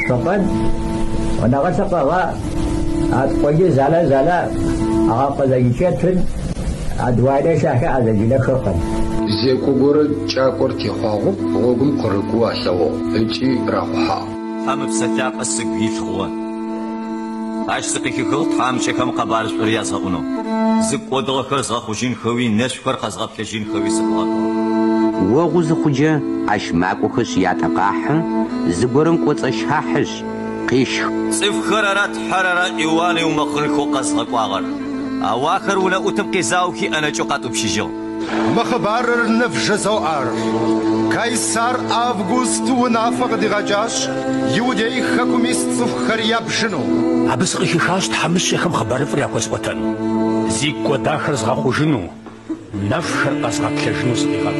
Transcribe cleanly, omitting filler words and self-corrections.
Цокъэн, унагъэлъэкъыгъа, аткъоджы зала зала, агъэкъызэгичэтын, адуайлэ шахэ азэгилэхыкъын. Зекӏо горэ кӏакӏор техъуагъэу гъогум къырыкӏоу алъэгъугъ ыкӏи рахъухьагъ. Тхьэм Ыпсэ Лъапӏэ сыгу илъ хъугъэ. Ащ сыкъыхихыгъ тхьамыкӏэхэм къэбарышӏур язгъэӏунэу, зыгу кӏодыгъэхэр згъэхъужьынхэуи нэшъухэр къэзгъэплъэжьынхэуи сыкъыгъэкӏуагъ. Огъу зыхъуджэ, ащ макӏохэшъ ятӏэ къахьы, зыгорэм кӏоцӏэщахьышъ, къещх. Цӏыфхэр ара Тхьэр ара Иуан ыумэхъынхэу къэзгъэкӏуагъэр? Ау ахэр унэӏутым къезаохи ӏэнэкӏэу къатӏупщыжьыгъ. Мы хъыбарыр нывжызоӏэр. Кайсар Август унафэ къыдигъэкӏащ Иудей хэкум ис цӏыхухэр ябжыну. Абы сыкъыхихащ тхьэмыщкӏэхэм хъыбарыфӏыр яхуэсӏуэтэну, зигу кӏуэдахэр згъэхъужыну, нэфхэр къэзгъэплъэжыну сыкъигъэкӏуащ.